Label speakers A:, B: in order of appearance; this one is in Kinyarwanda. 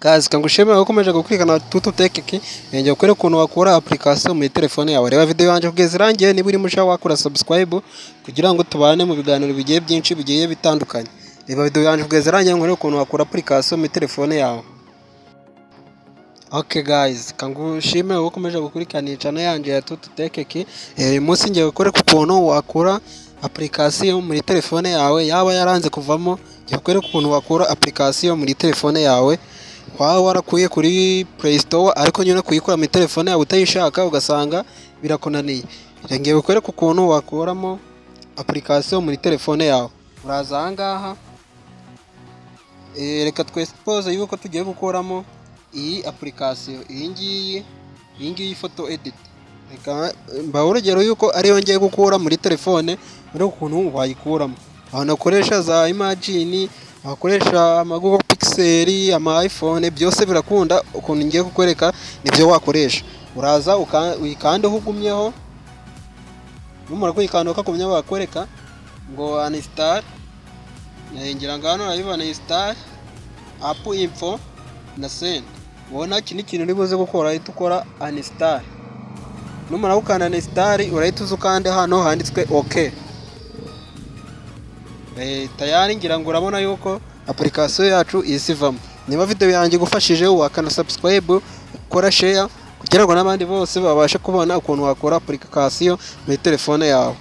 A: Kazi kangushimira ukomeje gukurikirana Tutu Tech. Ngiye kukwereka ukuntu wakura application muri telefone yawe. Reba video yanjye kugeza irangiye. Niba uri mushya, wakora subscribe kugira ngo tubane mu biganiro bigiye byinshi bigiye bitandukanye. Reba video yanjye kugeza irangiye, nkwereke ukuntu wakura application muri telefone yawe. Okay guys, kangushimire ukomeje gukurikirana iyi channel yanjye ya Tutu Tech. Uyu munsi ngiye kukwereka ukuntu wakura application muri telefone yawe yaba yaranze kuvamo. Ngiye kukwereka ukuntu wakura application muri telefone yawe waba warakuye kuri Play Store, ariko nyine kuyikura muri telefone yawe utayishaka ugasanga birakunaniye. Ngiye kukwereka ukuntu wakuramo application muri telefone yawe. Uraza aha ngaha, reka twesipoze yuko tugiye gukuramo iyi application, iyi ngiyi photo edit. Reka mbahe urugero yuko ariyo ngiye gukura muri telefone, muri ukuntu wayikuramo. Abantu bakoresha za Imagine, wakoresha ama Google Pixel, ama iPhone, byose birakunda. Ukuntu ngiye kukwereka nibyo wakoresha. Uraza uyikandeho ugumyeho. Numara kuyikanda ukagumyeho, bakwereka ngo uninstall. Ngira ngo hano urayibona, install app info na send. Ubona iki ni ikintu uri buze gukora, uhita ukora uninstall. Numara gukanda uninstall, urahita uza ukande hano handitswe OK. Tayari ngira ngo urabona yuko application yacu ihise ivamo. Niba video yanjye igufashije, wakanda subscribe, ukora share kugira ngo n'abandi bose babashe kubona ukuntu wakora application muri telefone yawe.